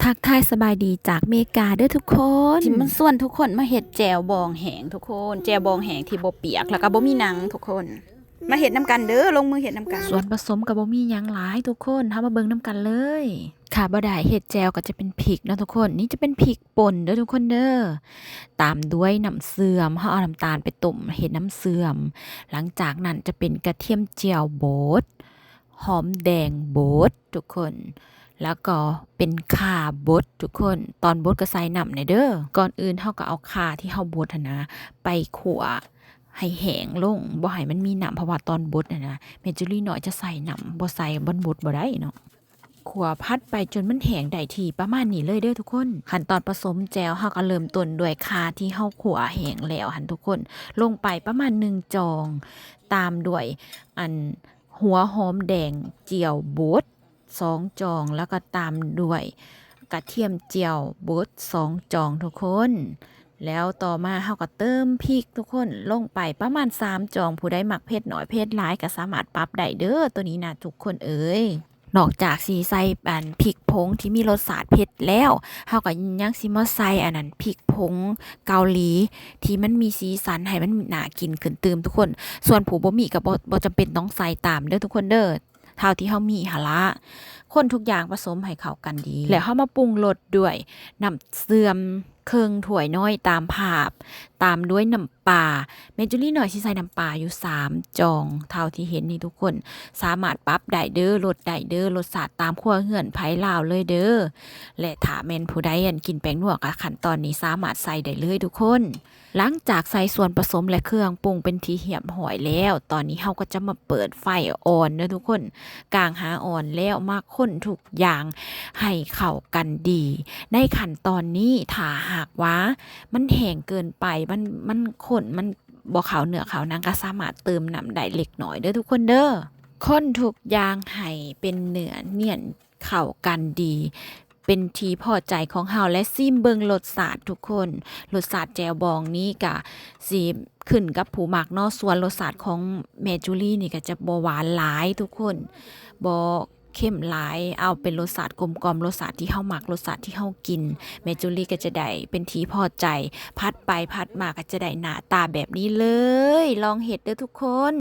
ທັກທາຍສະບາຍດີຈາກເມກາເດີທຸກຄົນ ທີ່ມາຊວນທຸກຄົນມາເຮັດແຈ່ວບອງແຫ້ງທຸກຄົນ ແຈ່ວບອງແຫ້ງທີ່ບໍ່ປຽກ ແລ້ວກໍບໍ່ມີໜັງທຸກຄົນ ມາເຮັດນຳກັນເດີ ລົງມືເຮັດນຳກັນ. ສ່ວນປະສົມກໍບໍ່ມີຫຍັງຫຼາຍທຸກຄົນ ເຮົາມາເບິ່ງນຳກັນເລີຍ. ຂາດບໍ່ໄດ້ເຮັດແຈ່ວກໍຈະເປັນພິກເນາະທຸກຄົນ ນີ້ຈະເປັນພິກປົ່ນເດີທຸກຄົນເດີ ຕາມດ້ວຍນ້ຳເຊື່ອມ ເຮົາເອົານ້ຳຕານໄປຕົ້ມເຮັດນ້ຳເຊື່ອມ ຫຼັງຈາກນັ້ນຈະເປັນກະທຽມຈຽວບົດ ຫອມແດງບົດທຸກຄົນ ແລ້ວກໍເປັນຂ່າບົດທຸກຄົນ ຕອນບົດກໍໃສ່ນ້ຳແດ່ເດີ. ກ່ອນອື່ນເຮົາກໍເອົາຂ່າທີ່ເຮົາບົດຫັ້ນນະ ໄປຂົ້ວໃຫ້ແຫ້ງລົງ ບໍ່ໃຫ້ມັນມີນ້ຳ ເພາະວ່າຕອນບົດຫັ້ນນະ ແມ່ຈູລີນ້ອຍຈະໃສ່ນ້ຳ ບໍ່ໃສ່ມັນບົດບໍ່ໄດ້ເນາະ. ຂົ້ວຜັດໄປຈົນມັນແຫ້ງໄດ້ທີ່ປະມານນີ້ເລີຍເດີທຸກຄົນ. ຂັ້ນຕອນປະສົມແຈ່ວ ເຮົາກໍເລີ່ມຕົ້ນດ້ວຍຂ່າທີ່ເຮົາຂົ້ວແຫ້ງແລ້ວຫັ້ນທຸກຄົນ ລົງໄປປະມານໜຶ່ງຈອງ ຕາມດ້ວຍ ອັນ ຫົວຫອມແດງຈຽວບົດສອງຈອງ ແລ້ວກໍຕາມດ້ວຍກະທຽມຈຽວບົດສອງຈອງທຸກຄົນ. ແລ້ວຕໍ່ມາເຮົາກໍເຕີມພິກທຸກຄົນ ລົງໄປປະມານສາມຈອງ ຜູ້ໃດມັກເຜັດໜ້ອຍເຜັດຫຼາຍກໍສາມາດປັບໄດ້ເດີ ໂຕນີ້ນະທຸກຄົນເອີຍ. ນອກຈາກຊິໃສ່ອັນພິກຜົງທີ່ມີລົດຊາດເຜັດແລ້ວ ເຮົາກໍຍັງຊິມາໃສ່ອັນນັ້ນ ພິກຜົງເກົາຫຼີ ທີ່ມັນມີສີສັນໃຫ້ມັນໜ້າກິນຂຶ້ນຕື່ມທຸກຄົນ. ສ່ວນຜູ້ບໍ່ມີກໍບໍ່ ບໍ່ຈຳເປັນຕ້ອງໃສ່ຕາມເດີທຸກຄົນເດີ ເທົ່າທີ່ເຮົາມີຫັ້ນລະ. ຄົນທຸກຢ່າງປະສົມໃຫ້ເຂົ້າກັນດີ ແລ້ວເຮົາມາປຸງລົດດ້ວຍນ້ຳເຊື່ອມເຄິ່ງຖ້ວຍນ້ອຍຕາມພາບ ຕາມດ້ວຍນ້ຳປາ. ແມ່ຈູລີນ້ອຍຊິໃສ່ນ້ຳປາຢູ່ສາມຈອງ ເທົ່າທີ່ເຫັນນີ້ທຸກຄົນ ສາມາດປັບໄດ້ເດີ ລົດໄດ້ເດີ ລົດຊາດຕາມຄົວເຮືອນໃຜລາວເລີຍເດີ. ແລະ ຖ້າແມ່ນຜູ້ໃດ ອັນ ກິນແປ້ງນົວ ກໍຂັ້ນຕອນນີ້ສາມາດໃສ່ໄດ້ເລີຍທຸກຄົນ. ຫຼັງຈາກໃສ່ສ່ວນປະສົມ ແລະ ເຄື່ອງປຸງເປັນທີ່ຮຽບຮ້ອຍແລ້ວ ຕອນນີ້ເຮົາກໍຈະມາເປີດໄຟອ່ອນເດີທຸກຄົນ ກາງຫາອ່ອນ ແລ້ວມາຄົນທຸກຢ່າງໃຫ້ເຂົ້າກັນດີ. ໃນຂັ້ນຕອນນີ້ ຖ້າຫາກວ່າມັນແຫ້ງເກີນໄປ ມັນ ມັນຂ້ນ ມັນບໍ່ເຂົ້າເນື້ອເຂົ້າໜັງ ກໍສາມາດເຕີມນ້ຳໄດ້ເລັກນ້ອຍເດີທຸກຄົນເດີ. ຄົນທຸກຢ່າງໃຫ້ເປັນເນື້ອນຽນເຂົ້າກັນດີ ເປັນທີ່ພໍໃຈຂອງເຮົາ ແລະ ຊີມເບິ່ງລົດຊາດທຸກຄົນ. ລົດຊາດແຈ່ວບອງນີ້ກະຊິຂຶ້ນກັບຜູ້ມັກເນາະ ສ່ວນລົດຊາດຂອງແມ່ຈູລີນີ້ກະຈະບໍ່ຫວານຫຼາຍທຸກຄົນ ບໍ່ເຄັມຫຼາຍ ເອົາເປັນລົດຊາດກົມກ່ອມ ລົດຊາດທີ່ເຮົາມັກ ລົດຊາດທີ່ເຮົາກິນ ແມ່ຈູລີກະຈະໄດ້ເປັນທີ່ພໍໃຈ. ຜັດໄປຜັດມາກະຈະໄດ້ໜ້າຕາແບບນີ້ເລີຍ ລອງເຮັດເດີທຸກຄົນ.